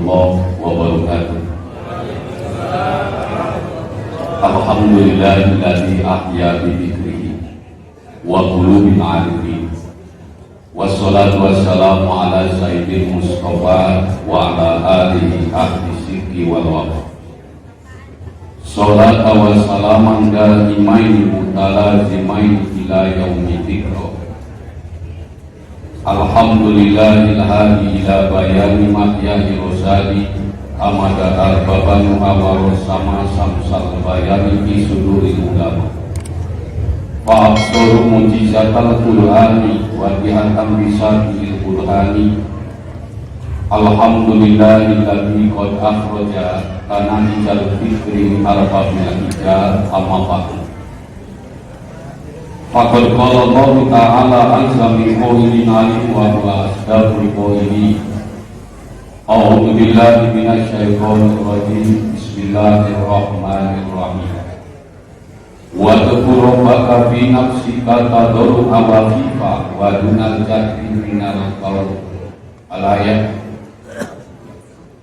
warahmatullahi wabarakatuh. Alhamdulillahilladzi ahya bi dzikrihi wa qulubil arifin. Wassalatu wassalamu ala sayyidil Mustafa wa ala alihi ahli sidqi wal wafa. Salata wa salaman daimaini mutalazimaini ila yaumi dzikra. Alhamdulillahil hadi ila bayani mahyahi rosadi amada arbabanu awaro sama samsal bayani fi suduril ulama. Fa absaru mujizatal qur'ani wa dihatan bisabil qur'ani. Alhamdulillahilladzi qad akhraja kanahijal fikri arbabil hijab, amma ba'du. Faqad qala Allah Ta'ala azza min qailin alim wa huwa asdaqul qailin. A'udzu billahi minasyaitonir rajim. Bismillahirrahmanirrahim. Wa dzkur rabbaka fi nafsika tadarru'an wa khifa wa dunal jahri minal qaul. Al-ayat.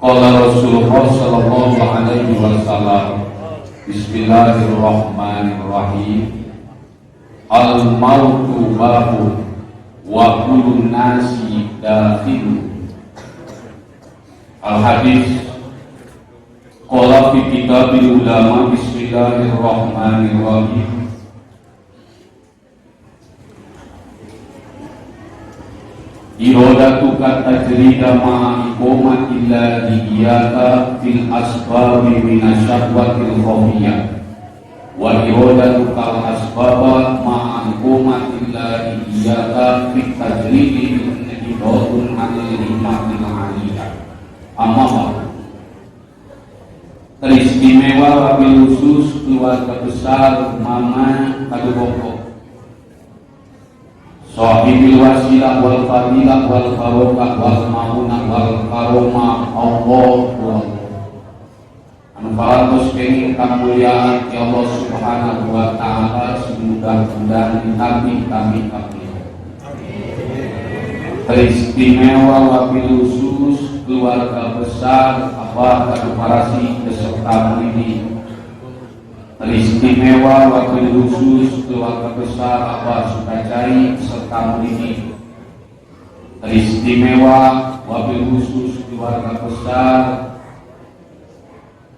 Qala Rasulullah sallallahu alaihi wasallam, bismillahirrahmanirrahim. Al mautu babun wa kullun nasi dakhilu. Al hadis. Qala fi kitabil ulama, bismillahirrahmanirrahim. Iradatuka tajrida ma'a iqamatillahi iyyaka fil asbabi minasyahwatil khafiyah wa iradatuka al asbaba ma'a iqamatillahi iyyaka fit tajridi min idatun anil hikmatil aliyah. Amma ba'du. Teristimewa wabil khusus keluarga besar Mama Kaduboko, sahibil wasilah wal fadilah wal barokah wal maunah wal karomah, Allah anu parantos kenging kamuliaan ya Allah Subhanahu wa taala, semudah-mudahan ditampi kami kabeh. Teristimewa wabil khusus keluarga besar Abah Kaduparasi beserta muridi. Teristimewa wabil khusus keluarga besar Abah Sukacai beserta muridi. Teristimewa wabil khusus keluarga besar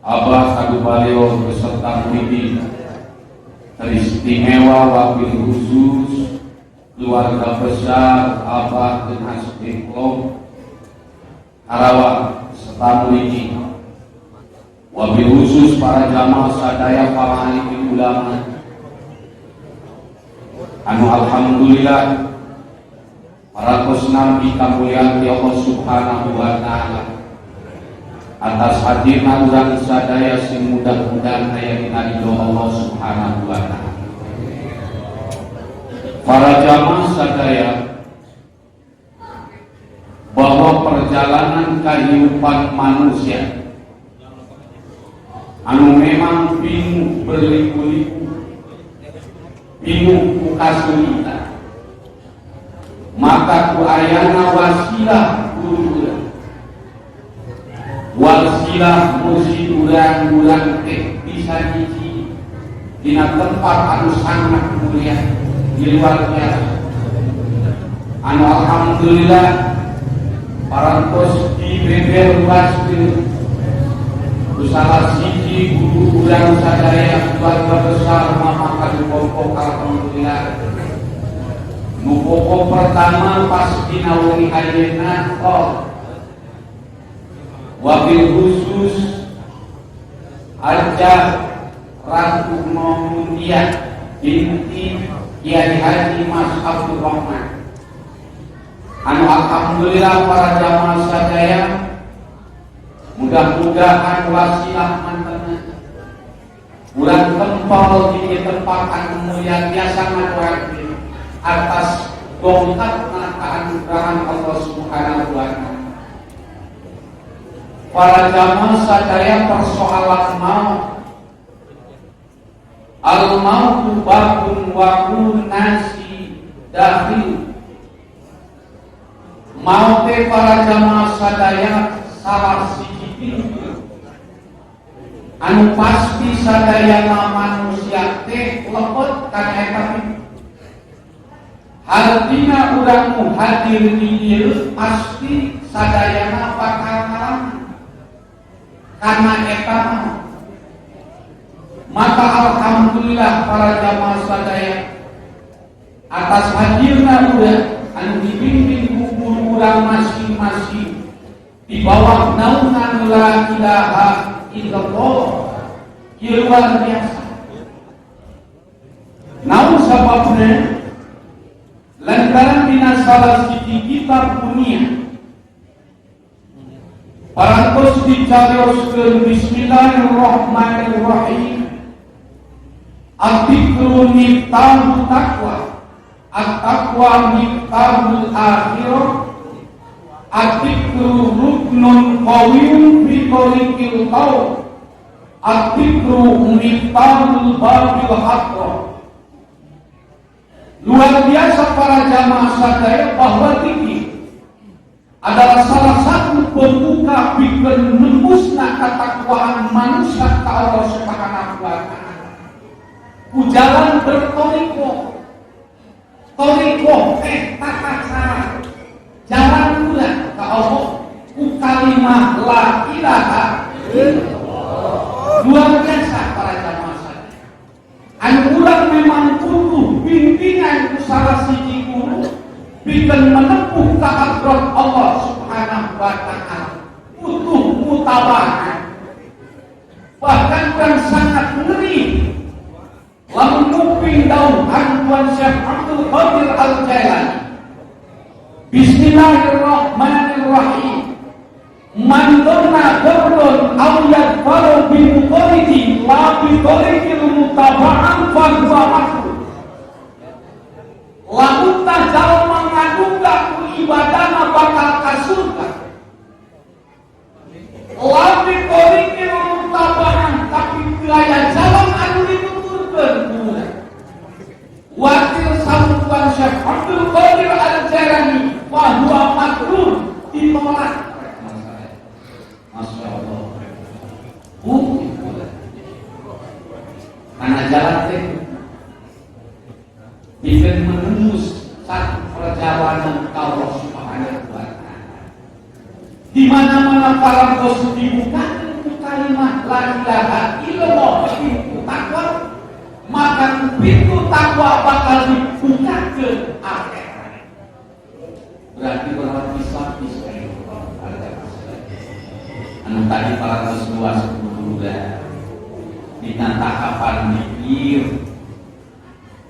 Abah Kadubaleo beserta muridi. Teristimewa wabil khusus keluarga besar Abah Denhas Bengklong Karawang serta muridi. Wabil khusus para jamaah sadaya, para alim ulama anu alhamdulillah parantos nampi kamuliaan ti Allah Subhanahu wa taala atas hadirna urang sadaya, sing mudah-mudahan aya dina ridho Allah Subhanahu wa taala. Para jamaah sadaya, bahwa perjalanan kehidupan manusia anu memang pinuh berliku-liku, pinuh ku kasulitan, maka ku ayana wasilah guru urang, wasilah mursyid urang, urang teh bisa nyicing dina tempat anu sangat mulia di luar biasa, anu alhamdulillah parantos dibeber luaskeun ku salah siji guru urang sadaya, keluarga besar Mama Kadupoko. Alhamdulillah, nu pokok pertama pas dina wengi ayeuna, oh, wabil khusus Hajah Ratu Mundiah binti Kiai Haji Mas Abdul Rahman, anu alhamdulillah para jamaah sadaya, mudah-mudahan wasilah mantena urang tempel di tempat anu mulia biasa ngadoakeun atas dongkapna keanugerahan Allah Subhanahu wa taala. Para jamaah sadaya, persoalan maut, al mautu babun wa nasi dakhil. Maute, para jamaah sadaya, salah siji pintu anu pasti sadayana manusia teh lepet kana eta pintu. Artinya urang nu hadir di dieu pasti sadayana bakal ngalaman karena eta mah. Maka alhamdulillah para jamaah sadaya atas hadirna urang anu dibimbing ku guru urang masing-masing di bawah naungan la ilaha illallah. Ieu luar biasa. Naon sababna? Lantaran dina salah siji kitab dunia parantos dicarioskeun, bismillahirrahmanirrahim, Adzikru miftahu taqwa, at-taqwa miftahul akhirah, adzikru ruknun qawiyyun fi tariqil qaum, adzikru miftahul babil hadrah. Luar biasa para jamaah sadaya bahwa zikir adalah salah satu pembuka pikeun nembusna ketakwaan manusia ka Allah Subhanahu wa Ta'ala. Ku jalan bertoriko. Toriko tata cara jalan pula ka Allah ku kalimah la ilaha illallah. Luar biasa para jamaah sadaya. Anu urang memang butuh bimbingan ku salah siji guru pikeun menempuh ka hadrat Allah Subhanahu wa Ta'ala. Butuh mutabaah. Bahkan urang sangat ngeri lamun nguping dawuhan Tuan Syekh Abdul Qadir Al-Jailani. Bismillahirrahmanirrahim. Man dhanna ghurrun aw yadfaru bi muqarridi la bi tariqil mutaba'an fa huwa makruh. Lamun tah jalma ngaduga ku ibadahna bakal ka surga, la bi tariqil mutaba'an, tapi teu aya jalan anu dituturkeun ku urang. Wakil Tuan Syekh Abdul Qadir Al-Jailani, fa huwa makruh, ditolak. Masya Allah. Karena jalan teh bisa menembus satu perjalanan ke Allah Subhanahu wa Ta'ala. Di mana-mana para bos dibuka ku kalimat la ilaha illallah pintu takwa, maka pintu takwa bakal dibuka ke akhirat. Berarti berlapis-lapis. Anu tadi para dua sepuluh dina tahapan dikir,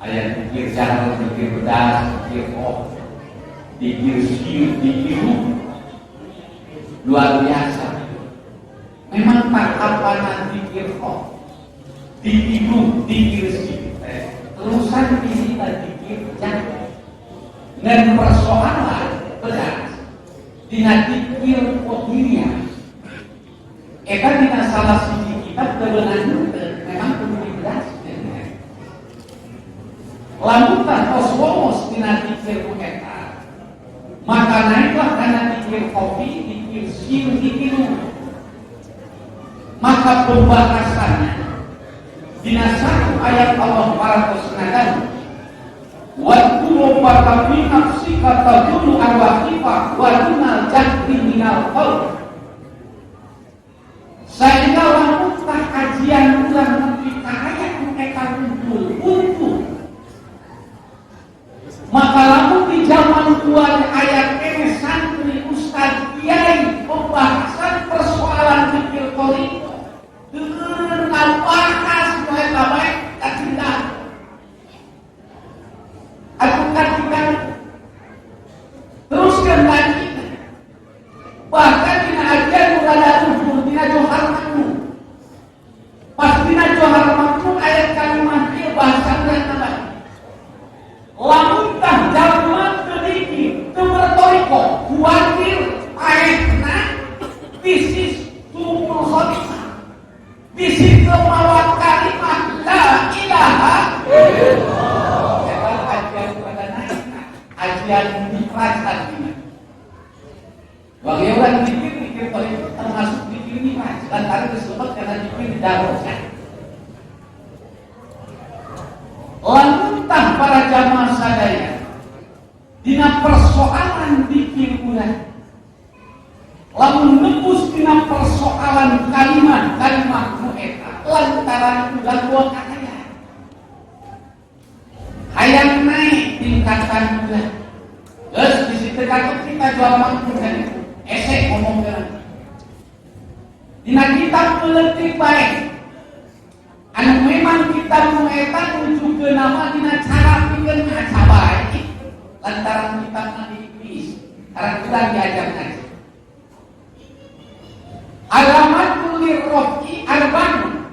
aya dikir jalan, dikir bedas, dikir oh, dikir sir, dikir luar biasa. Memang tahapan dikir oh, dikir, dikir sir, terusan dikir, dikir jalan dan persoalan bedas dina dikir qodiriyah. Eta dina salah siji kitab kebenaran memang kudu dijelaskeun. Lamun tah tos wongos dina dikir ku eta, maka naiklah kana dikir kopi, dikir sir, dikir. Maka pembahasannya dina satu ayat Allah parantos ngadan, wadhkur rabbaka fi nafsika tadarru'an wa khifah wa dunal jahri minal qaul. Sehingga lamun tah kajian urang nepi ka ayat nu eta muncul buntu, maka lamun di zaman kuari ayat ini santri, ustad, kiai pembahasan persoalan zikir thoriqoh dengan ngabahas nu eta bae katindak atau katindak teruskan lagi. Bahkan dina ajian nu rada luhur, dina Johar Makmun, pas dina Johar Makmun ayat kalimat ieu bahasa urang apa, lamun tah jalma teu dikir, teu bertoriko, kuatir paehna bisis suul khotimah, bisi teu mawa kalimat la ilaha illallah. Eta ajian pada naik ajian di kerajaan ini. Bagi orang dikir, dikir toriko. Naikkeun darajat. Lamun tah para jamaah sadaya dina persoalan dikir urang, lamun nembus dina persoalan kalimat kalimat nu eta lantaran urang dua kahayang, hayang naik tingkatan urang. Geus di situ katup kita jual mampu kan esek ngomong geuna. Dina kitab meletik baik anu memang kita nu eta nuju nama dina cara pikeun ngaca bae lantaran kitab di Inggris karena kurang diajar ngaji. Alamat lirrofi arba'un,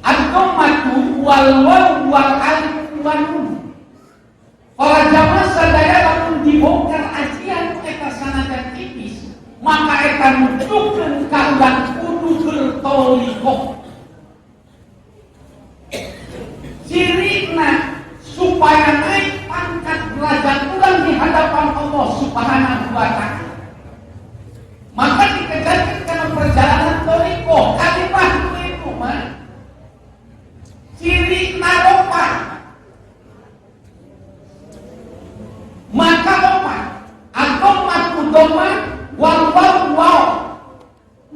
ad-dhammatu wal waw wal alif wan nun. Para jamaah sadaya, lamun dibongkar ajian eta sanajan tipis, maka eta nujukeun ka urang kudu berthoriqoh. Cirina supaya naik pangkat derajat urang di hadapan Allah Subhanahu wa Ta'ala, maka dikejarkan karena perjalanan thoriqoh. Kalimah itu mah ciri naropa, maka opat ad-dhammatu dhamma wal waw waw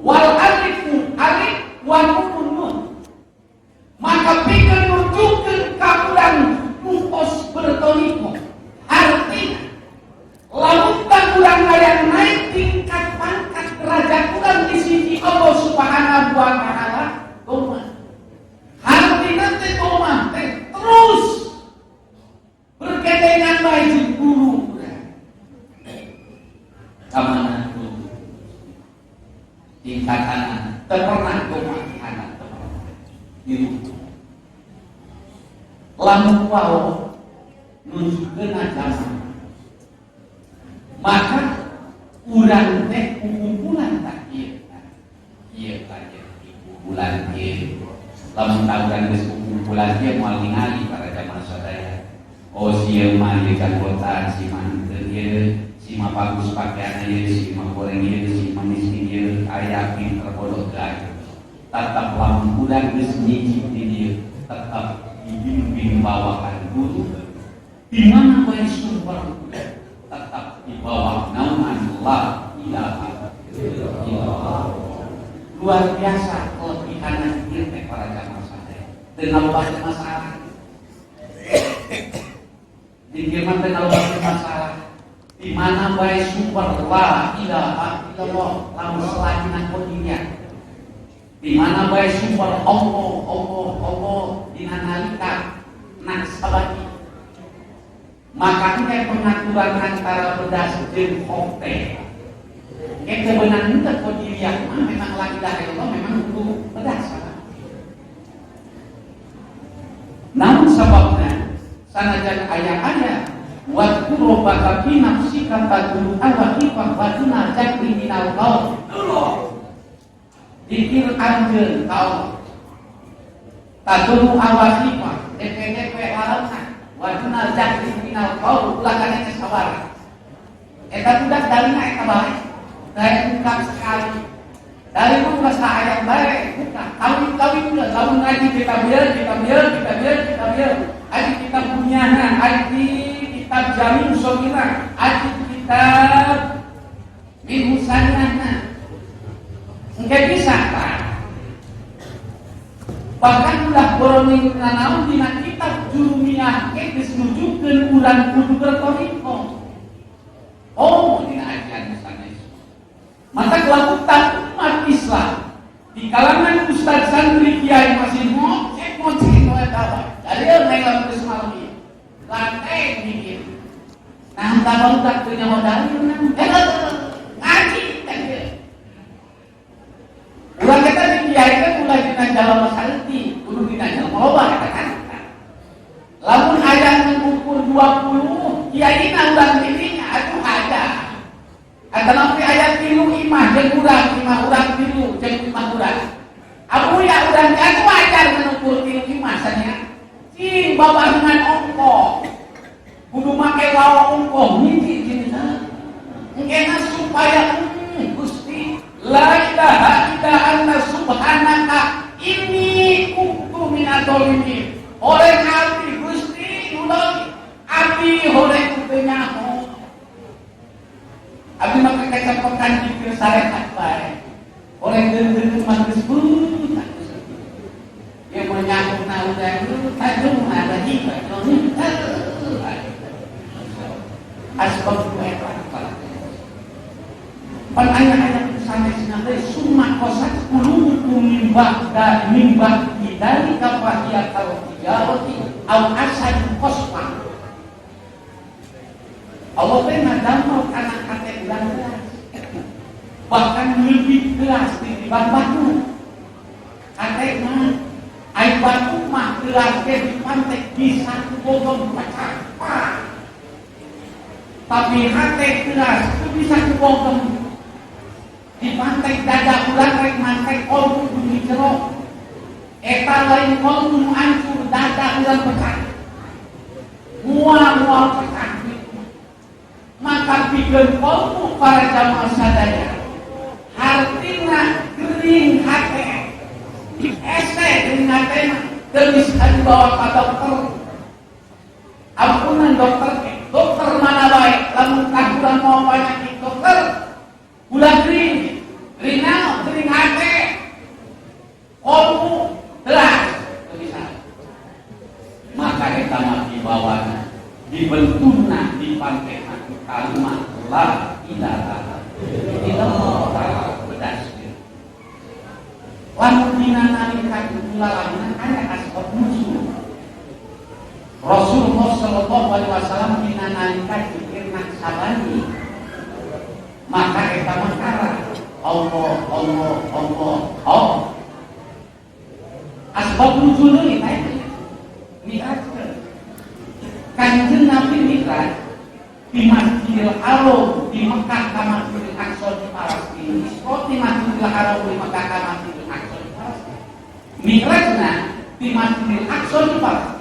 wal alifu alif wan nun nun. Maka pikeun nunjukkeun ka urang tos berthoriqoh, artinya lamun tah urang hayang naik tingkat pangkat derajat urang di sisi Allah Subhanahu wa Ta'ala, dhamma artinya teh dhamma teh terus berkedengan bae jeung guru urang kamana guru tingkatan teu pernah dhamma anak teu pernah dirujuk. Lamun waw nunjukkeun agama, maka urang teh kumpulan tak ieu ieu tah kumpulan ieu. Lamun tah urang geus kumpulan ieu, moal ningali para jamaah sadaya, oh sieu mah ieu janggotan, si mah henteu ieu, si mah bagus pakaian ieu, si mah goreng ieu, si mah miskin ieu, aya pinter bodoh teu aya. Tetap lamun urang geus nyicip di dieu, tetap dibimbing bawahan guru di mana bae sumber, tetap di bawah naungan la ilaha illallah. Luar biasa kelebihan ieu teh para jamaah sadaya. Teu ngalobakeun masalah di dieu mah, teu ngalobakeun masalah di mana bae sumber la ilaha illallah. Lamun selagi kodinya di mana bae sumber Allah Allah Allah dina nalika nasabati, maka kayak pengaturan antara pedas jeung kote kayak kebenaran teh kodiriah mah memang la ilaha illallah memang kudu pedas. Namun sababna sanajan aya-aya wadhkur rabbaka fi nafsika tadarru'an wa khifah wa dunal jahri minal qaul. Dikir anjeun ka Allah tadarru'an wa khifah, DP-DP lalaunan, wa dunal jahri minal qaul, ulah kana sawara. Eta budak dalina eta bae daya buka sekali dari pun ulah sayang bae buka kawin-kawin ulah. Lamun ngaji kita biar kita biar kita biar kita biar aji kitab bunyana, aji kitab jamin sogina, aji kitab minhusanana engke bisa tak. Bahkan ulah boroning nanaon dina kitab jurumiyah ke geus nunjukkeun urang kudu berthoriqoh. Oh, dina ajian sanes. Maka kelakuan umat Islam di kalangan ustaz, santri, kiai masih ngocek ngocek wae tawa. Dari neng geus malam ieu. Lantai mikir. Nah, tak mau tak punya modal, ngaji kan ieu. Ulah kita di kiai kan ulah dina jalan masalti, kudu dina jalan loba eta kan. Lamun aya mengukur 20, kiai na urang dirinya atuh ada. Atau nanti aya tilu imah jeung urang, imah urang tilu jeung imah urang. Abu ya urang atuh wajar mengukur tilu imah sanya. Cing babarengan ongkoh. Kudu make wawa ongkoh hiji jenisna. Engkena supaya Gusti la ilaha ngadzolimin. Horeng abdi Gusti nu dolim. Abdi horeng teu nyaho. Abdi mah kekecopokan dikir sarehat bae. Horeng deung-deung mah geus buta. Dia mau nyaho na udah tajung ada jiwa. Asbab eta. Pan aya-aya sanesna teh summa qasat qulubukum min ba'da min ba'di dzalika fa hiya kal hijarati aw asyaddu qaswah. Allah teh ngadamel kana hate urang keras. Bahkan lebih keras tinimbang batu. Hate mah ai batu mah keras ge dipantek bisa bogem pecah. Tapi hate keras itu bisa kubogem. Dipantek dada urang rek mantek kolbu di jero. Eta lain kolbu hancur, dada urang pecah. Mual-mual pecah gitu. Maka pikeun kolbu para jamaah sadaya. Hartina gering hate. Ese gering hate mah teu bisa dibawa ka dokter. Ampunan dokter, dokter mana baik lamun kahuran mau penyakit dokter ulah gering. Gering naon? Gering hate. Kolbu telas teu bisa. Maka eta mah dibawana, dibentuna, dipantekna ku kalimat la ilaha illallah bedas. Lamun dina nalika lalahna aya asbab nuzul. Rasulullah Shallallahu Alaihi Wasallam dina nalika zikir Naksabandi, maka eta mah Allah Allah Allah Allah. Asbab nuzul deui eta Mi'raj. Kanjeng Nabi Mi'raj di Masjidil Haram di Mekah ka Masjidil Aqsa di Palestina. Isra di Masjidil Haram di Mekah ka Masjidil Aqsa di Palestina. Mi'rajna di Masjidil Aqsa di Palestina.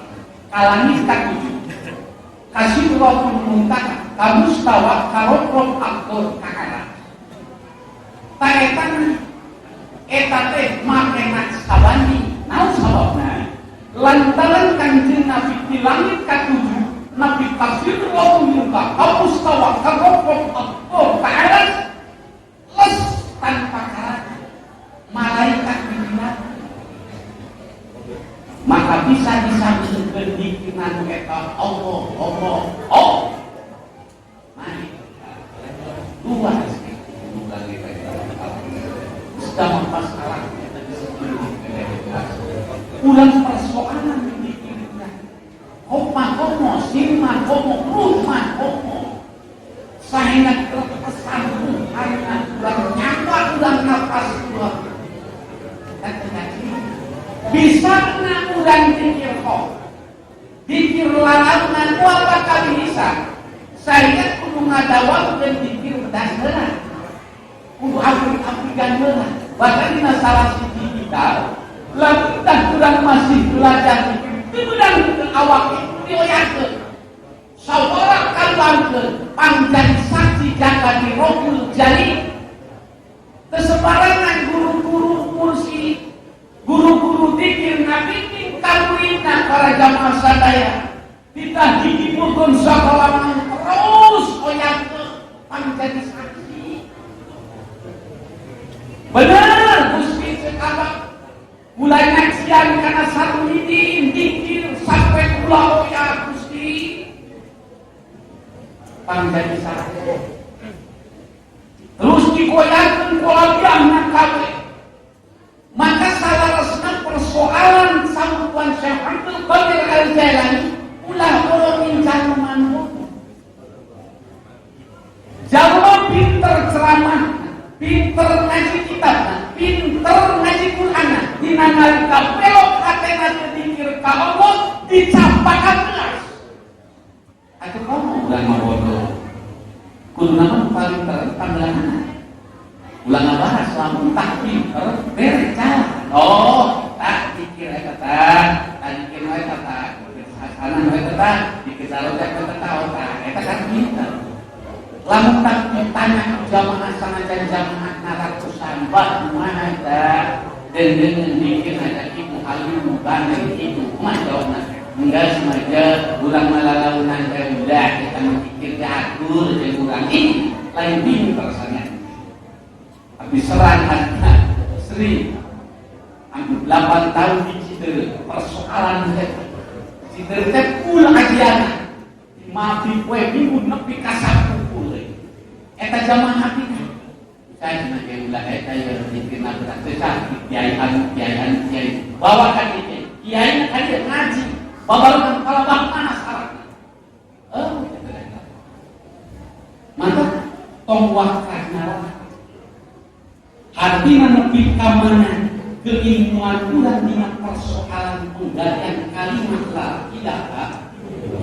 Ka langit katujuh. Ka Sidratul Muntaha, ka Mustawa, ka Rofrof Akhdar ka Arasy. Ta eta eta teh make Naksabandi. Naon sababna? Lantaran Kanjeng Nabi di langit katujuh, Nabi ka Sidratul Muntaha, ka Mustawa, ka Rofrof Akhdar ka Arasy, les tanpa karakter. Malaikat di maka bisa disambungkeun dikinan eta Allah Allah Allah. Naik dua sedang masalah ulang persoalan dipikirkan koma komo sima komo rumah komo sehingga terkesan karena ulang nyawa ulang nafas ulang bisa na urang dikir kok dikir lalaunan apa kali bisa saya kudu ngadawamkeun dikir bedas heula kudu apik-apikan heula. Bahkan dina salah siji kitab lamun tah urang masih belajar dikir teu meunang awak itu dioyatkeun sawara kaluangkeun pangjan saksi jaga di rohul jali. Kesebarangan guru-guru kursi guru-guru dikir ngabimbing kamuridna para jamaah sadaya kita dihibur sekolah terus oyak panjadi saksi bener Gusti sekarang mulai nyaksian karena sarwidin dikir sampai kula oyak Gusti panjadi saksi terus dikoyakan kolabiahna kabeh. Maka salah persoalan sampuan Syekh Abdul Qadir Al-Jailani ulah orang jaluman. Jalma pinter ceramah, pinter ngaji kitab, pinter ngaji Quran, dina nalika belok hatena dikir ka Allah dicampakan gelas. Atuh kamu urang mah bodoh. Kudu nama paling terpanggelanana. Ulah ngabahas lamun tak pinter bere cara. Oh, tak dikir eta tah, tak dikir eta tah, hasanah eta tah, dikir sarojak eta tah, oh tah, eta kan pinter. Lamun tak ditanya jamaah sanajan jamaah ratusan, bah kumaha eta? Den dikir ada ibu ayu bandeng itu kumaha jawabna? Enggak sengaja urang malalaunan teh, udah kita mikir diatur jeung urang ini lain bingung rasanya. Tapi serang hati Sri hampir 8 tahun di Citeureup, persoalan teh Citeureup teh kul ajiana maafi poe Minggu nepi ka Sabtu pukul eta jamaah hati saya cenah ge ulah eta ya dikirna berat teh kiai anu kiai anu kiai bawa ka dieu kiai ka dieu ngaji babarengan kalabah mana syaratna. Oh, mantap, tong wakah nyarah artinya nepi ka mana keilmuan urang dina persoalan penggalian kalimat la ilaha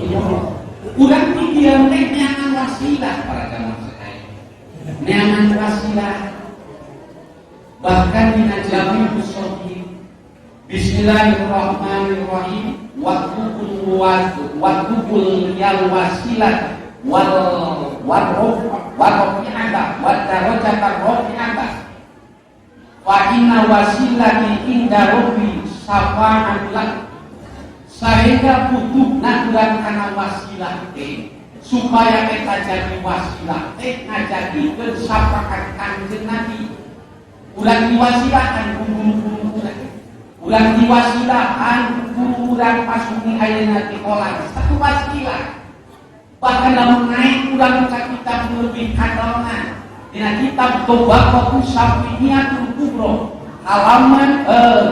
illallah. Urang pikiran teh neangan wasilah, para jamaah sekalian, neangan wasilah. Bahkan dina Jami'us Shaghir, bismillahirrahmanirrahim, watlubul yal wasilah wal warrofi'ata wad darajata rofi'ata fa inna wasilati inda rabbi syafa'atullah. Sehingga butuh urang kana wasilah teh supaya eta jadi wasilah teh ngajadikeun syafaat Kanjeng Nabi. Urang diwasilahan ku guru-guru urang, urang diwasilahan ku guru urang pasuni ayeuna di kolam satu wasilah. Bahkan lamun naik urang ka kitab lebih kadalna dina kitab Tobaqatus Syafi'iyatul Kubro halaman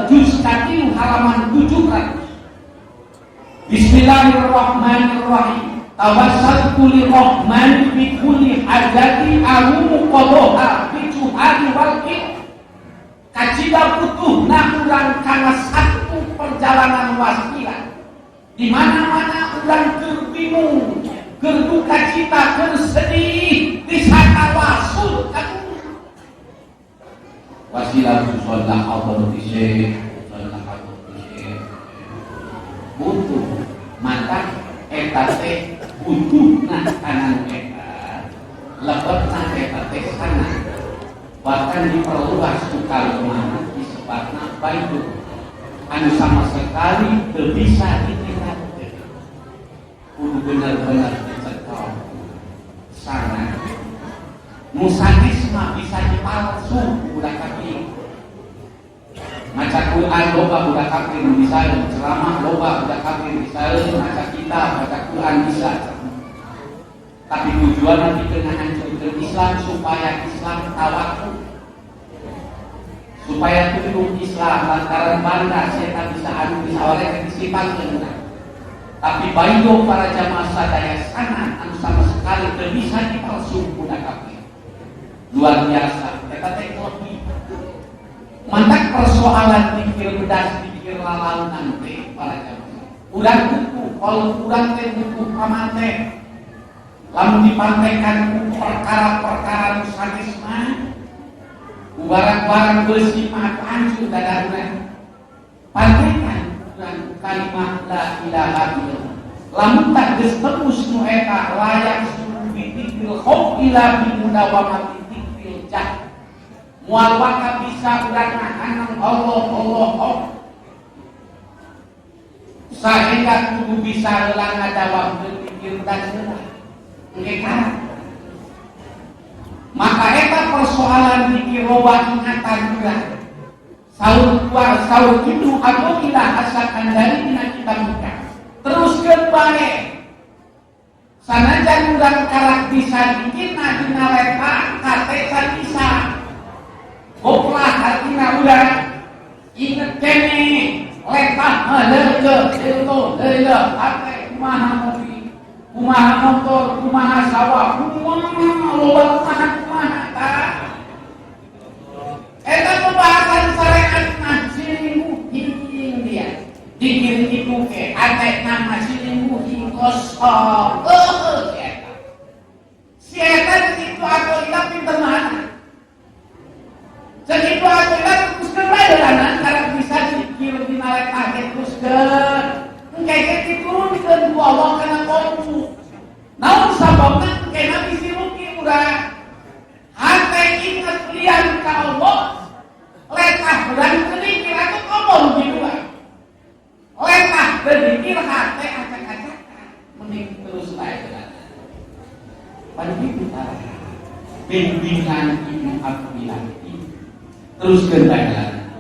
juz 3 halaman 700. Bismillahirrahmanirrahim. Tawassaltu li rahman bi kulli hajati arumu qadaha bi juhadi wal ilm. Kacida butuhna urang kana satu perjalanan wasilah. Di mana-mana urang keur bingung, keur duka cita, keur sedih, bisa tawasul ka wasilah sholat hadrati syekh, sholat hadrati syekh. Butuh maka eta teh butuhna kana eta lebetna eta teh sana. Bahkan diperluas ku kalimah disebutna baitu anu sama sekali teu bisa ditinggalkeun, kudu bener-bener dicekel sana. Nu sanes mah bisa dipalsu budak kafir. Maca Quran loba budak kafir bisa, ceramah loba budak kafir bisa, maca kitab, baca Quran bisa, tapi tujuan nanti kena hancurkan Islam supaya Islam tawakuf, supaya tunduk Islam lantaran bangga saya bisa adu bisa oleh disifat. Tapi bayo para jamaah sadaya sana anu sama sekali tidak bisa dipalsu budak kafir luar biasa eta teh lebih mantak persoalan pikir bedas pikir lalaunan teh. Para jamaah, urang butuh kalau urang teh butuh pamante. Lamun dipantekan ku perkara-perkara nu sanes mah, ku barang-barang beusi mah hancur dada urang. Pantekan urang ku kalimat la ilaha illallah. Lamun tak geus tebus nu eta layak suruh bi dzikril khauf ila bi mudawamati dzikril jah. Moal waka bisa urang nahan Allah Allah Allah sehingga kudu bisa heula ngadawam pikir dan heula engke karak. Maka eta persoalan dikir loba ingatan urang. Saur kuar saur Ibnu Athaillah As-Sakandari dina kitab Hikam, teruskeun bae sanajan urang karak bisa dikirna dina letak kate can bisa goplah hartina urang inget kene letah leuleuk leuleuk leuleuk hate kumaha mobil, kumaha motor, kumaha sawah, kumaha loba, kumaha kumaha. Tah, eta pembahasan syariat mah silingguhing dia dikir itu ke hate nama silingguhing kosong. Eh, si eta si eta itu atau ilang pinter mana. Cek itu atau ilang teruskeun bae dalanan karena bisa dikir dina letah ge teruskeun engke ge diturunkeun ku Allah kana kolbu. Naon sababna? Engke nabi siruki urang hate inget lian ka Allah, letah urang teu dikir atuh ngomong gitu lah. Bimbingan Ibnu Abdillah terus jalan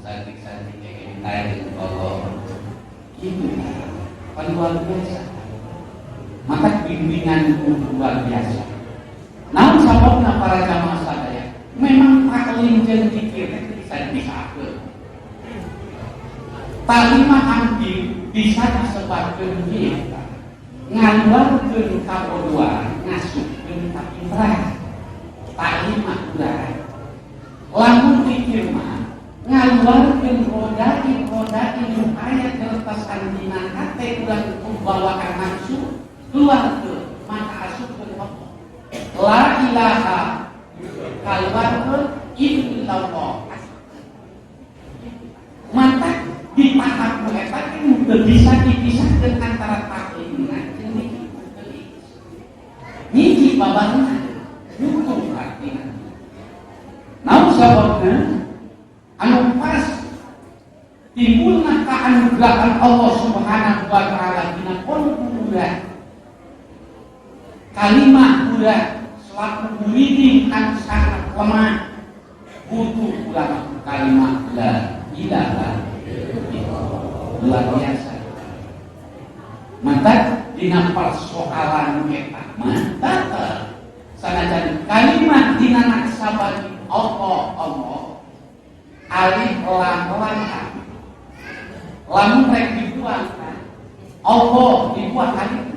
sadik-sadik kayak minta Allah gitu kan, luar biasa. Maka bimbingan itu luar biasa. Namun sababna, para jamaah sadaya, memang taklim jeung zikir teh bisa dipisahkeun. Taklim mah hampir bisa disebabkeun ieu, ngaluarkeun kabodohan, ngasupkeun kapinteran. Taklim mah urang. Lamun zikir mah ngaluarkeun rodain-rodain nu aya kertasan dina hate urang, bawaan nafsu keluarkeun, maka asupkeun Allah. La ilaha keluarkeun, illallah. Maka di tahap eta teu bisa dipisahkeun antara taklim jeung zikir. Hiji babarengan, hukum artina. Naon sababna? Anu pas timbulna keanugerah Allah Subhanahu wa Taala dina qalbu urang. Kalimah urang selaku muridin anu sangat lemah butuh ulama kalimat la ilaha illallah, luar biasa. Maka dina persoalan eta mah tetep sanajan kalimat dina naksabadi Allah Allah, alif lam lam, lamun rek dibuang kan Allah dibuang alif,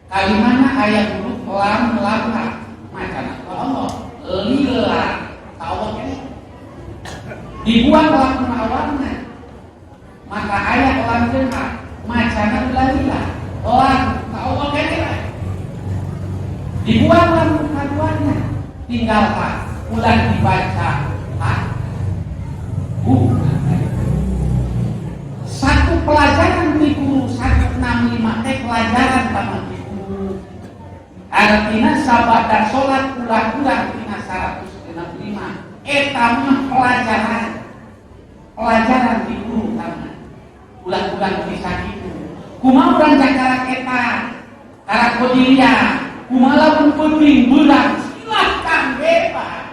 kalimahna aya huruf lam lam ha, macam Allah lillah ka Allah kene. Dibuang lam awalna, maka aya lam jeung ha, macana lillah, lam ka Allah kene. Dibuang lam kaduana, tinggal ha, ulah dibaca ha. Satu pelajaran di guru 165 teh, pelajaran sama di guru, artinya sabada sholat ulah kurang tina 165. Eta mah pelajaran, pelajaran di guru tama ulah kurang bisa gitu. Kumaha urang cakarak eta karak Qodiriyah? Kumaha lamun penting beurang? Silahkan, bebas.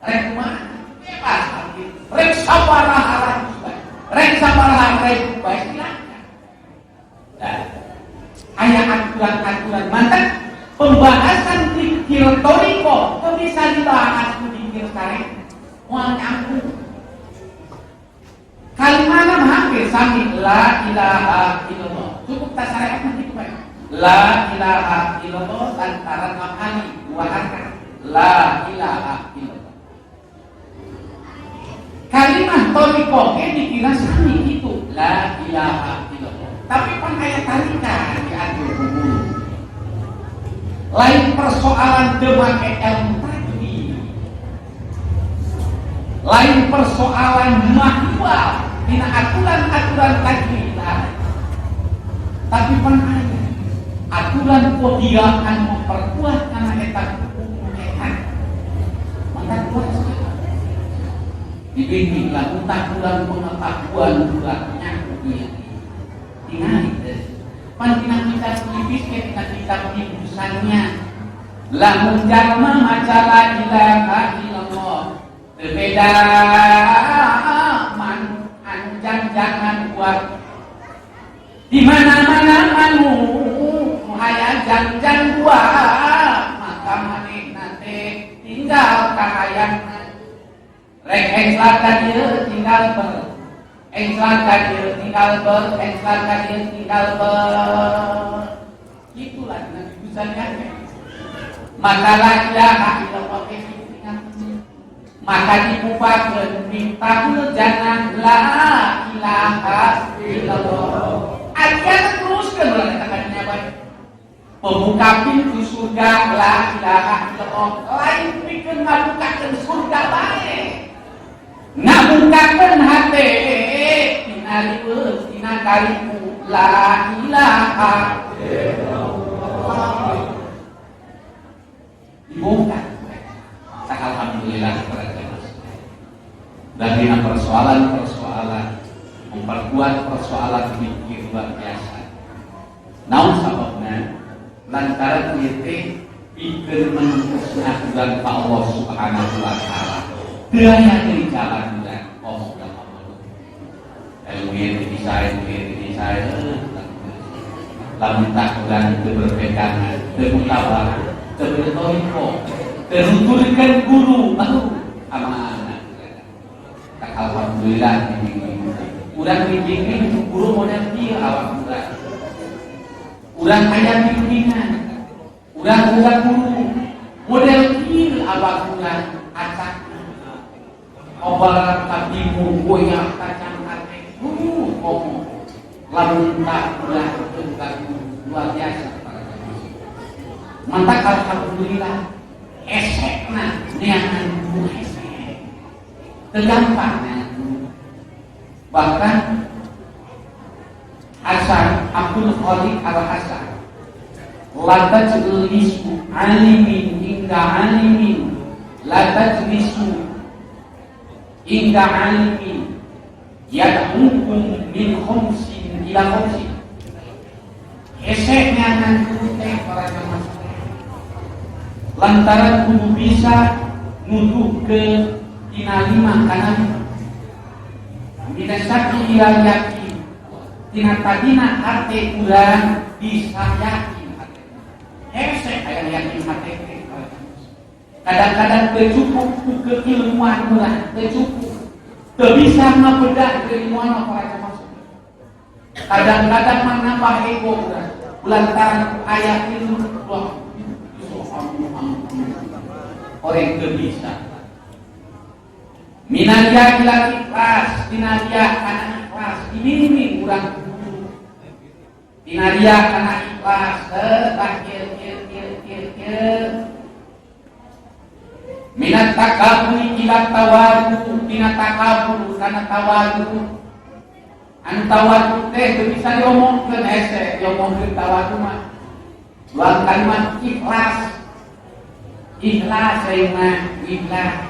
Rek kumaha bebas, rek sabaraha ratus bae, rek sabaraha ribu bae, silakan. Nah, aya aturan-aturan. Mantap, pembahasan dikir thoriqoh teu bisa dibahas ku dikir syariat, moal nyambung. Kalimahna mah hampir sami, la ilaha illallah. Cukup tak syariat mah kitu bae, la ilaha illallah, lantaran kali dua harkat la ilaha illallah. Kalimah thoriqoh ge dikira sami itu, la ilaha illallah, tapi pan aya tarikan diatur ku guru. Lain persoalan teu make ilmu tajwid, lain persoalan manual dina aturan-aturan tajwid lah. Tapi pan aya aturan Qodiriyah anu memperkuat karena eta hukum eta, maka kuat dibimbinglah kurang pengetahuan kurang nyaku dia tingali pan tina kitab pelipis ke tina kitab ibusannya. Lamun jalma maca la ilaha illallah teu beda manuk anu jangan buat di mana-mana. Manuk nu aya jangjang buat, maka manehna teh tinggal kahayangna, rek engslak ka dieu tinggal ber, engslak ka dieu tinggal ber, engslak ka dieu tinggal ber. Itulah Nabi Busanya. Maka la ilaha illallah teh maka dibukakeun miftahul jannah la ilaha illallah. Akhirnya teruskeun ulah eta kadinya bae. Pembuka pintu surga la ilaha illallah, lain pikeun ngabukakeun surga bae, ngabukakeun hate tina liweut tina karipu la ilaha illallah dibongkar. Alhamdulillah, para jamaah, dari persoalan-persoalan memperkuat persoalan pikir luar biasa. Naon sababna? Lantaran ieu teh Pikeun menembusna urang ka Allah Subhanahu wa Taala. Teu aya deui jalan urang ngomong ka Allah. Ilmu ieu bisa, ilmu ieu bisa. Lamun tak urang teu berpegangan, teu mutabaah, teu bertoriko, teu nuturkeun guru, aduh, amanah. Tak alhamdulillah dibimbing. Urang dibimbing ku guru model kieu awak urang. Urang aya bimbingan. Urang boga guru model kieu awak urang acak. Obaran katimu goyah kacang hate. Komo. Lamun tak urang teu boga guru luar biasa para jamaah. Mantak alhamdulillah esekna neangan guru hese. Teu gampang neangan guru. Bahkan Hasan Abdul Khaliq Al Hasan, la tajlisu alimin inda alimin, la tajlisu inda alimin yad'ukum min khamsin ila khamsin. Hese neangan guru teh, para jamaah, lantaran kudu bisa nuduhkeun tina lima kana lima. Mina syakki ilal yakin, tina tadina hate urang bisa yakin hate. Hese aya yakin hate teh. Kadang-kadang teu cukup ku keilmuan urang, teu cukup, teu bisa ngabedah keilmuan mah, para jamaah. Kadang-kadang menambah ego urang lantaran aya ilmu, wah, orang teu bisa. Mina riya ila ikhlas, tina riya kana ikhlas, dibimbing urang guru. Tina riya kana ikhlas, tah kieu kieu kieu kieu kieu. Minat takaburi ila tawadu, tina takabur kana tawadu. Anu tawadu teh teu bisa diomongkeun, hese diomongkeun tawadu mah. Dua kalimat ikhlas. Ikhlas aing mah, ikhlas.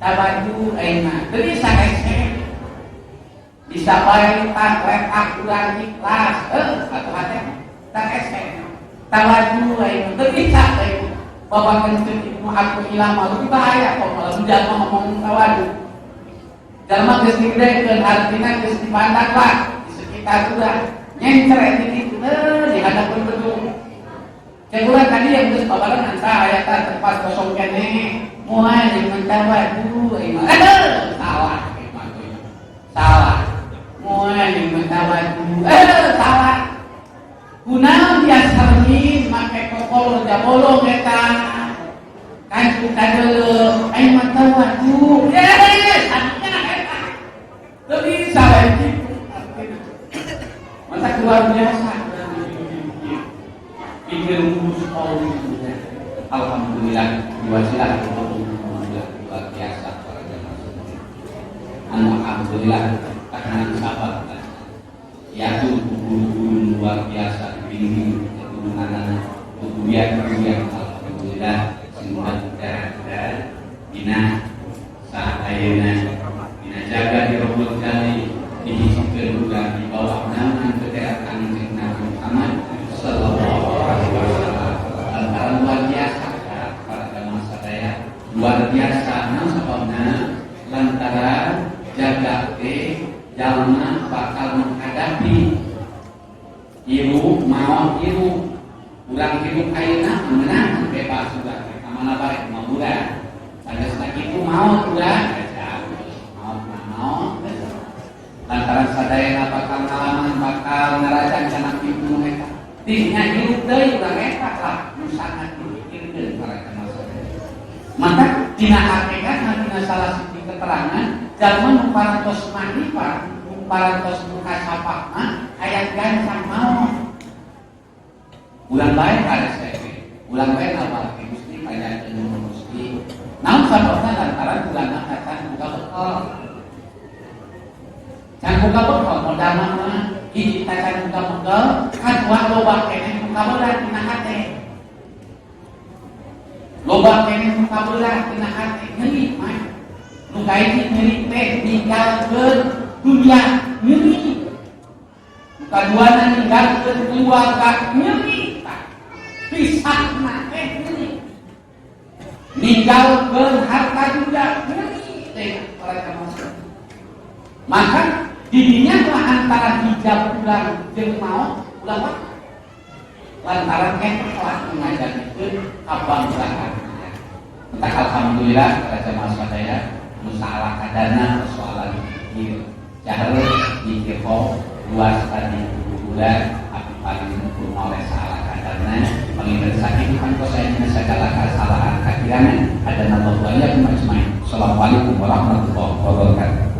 Tawadu aing mah. Teu bisa, hese. Bisa bae tak letak urang ikhlas, atuh hate tak hese. Tawadu aing mah teu bisa aing. Babakan ceuk Ibnu Abdul Ilama lebih bahaya kok malah jalma ngomong tawadu. Jalma geus digedekeun, artina geus dipandang lah di sekitar urang. Nyencret di ditu di hadapan gedung. Cek urang tadi yang geus babarengan tah aya tah tempat kosong keneh. Moal jeung tawadu aing mah. Aduh, salah aing mah. Salah. Moal jeung tawadu. Salah. Kunaon dia sarmin make kokolor jabolong eta? Kan kadeuleu aing mah tawadu. Sanunya eta. Teu bisa lain kitu. Masa luar biasa. Pikir ngurus kaum. Alhamdulillah diwasilah luar biasa para jamaah semua. Anu alhamdulillah tahanan sabar. Ya tuh guru-guru luar biasa bimbing keturunan kemudian alhamdulillah mudah-mudahan dina saat ayeuna dina jaga di robot kali dihijikeun urang di bawah naungan keterangan Kanjeng Nabi Muhammad sallallahu alaihi wasallam. Lantaran luar biasa para jamaah sadaya, luar biasa. Naon sababna? Lantaran jaga teh jalma bakal menghadapi hirup maot. Hirup urang, hirup ayeuna menang bebas urang ka mana bae mau urang. Sanes kitu, maot urang, maot mah maot. Lantaran sadayana bakal ngalaman, bakal ngarajan kana pintu eta tingnya hirup deui urang eta lah nu sangat dipikirkeun para jamaah sadaya. Maka dina hakikatna, dina salah siji keterangan, jalma nu parantos makrifat, nu parantos mukasabah mah aya gancang maot. Ulang bae kada ulang bae apa Gusti panjangkeun umur Gusti. Naon sababna? Lantaran urang mah can buka bekal. Can buka bekal modal mah hiji can buka bekal, kadua loba keneh nu kabelah tina hate. Loba keneh nu kabelah tina hate, nyeri mah. Nu kahiji nyeri teh ninggalkeun dunia nyeri. Nu kaduana ninggalkeun keluarga nyeri tah. Pisahna teh nyeri. Ninggalkeun harta juga ngeri teh mereka masuk. Maka didinya mah antara hijab urang jeung maot ulah mah lantaran eta telah ngajarkeun kabanggaan. Entah, alhamdulillah raja mas sadaya nu salah kadana persoalan ieu jahar dikir luas tadi bulan api paling oleh salah kadana panginten sakitu pangkos saya dina segala kesalahan kakirangan ada nama wa iyyakum ajmain. Assalamualaikum warahmatullahi wabarakatuh.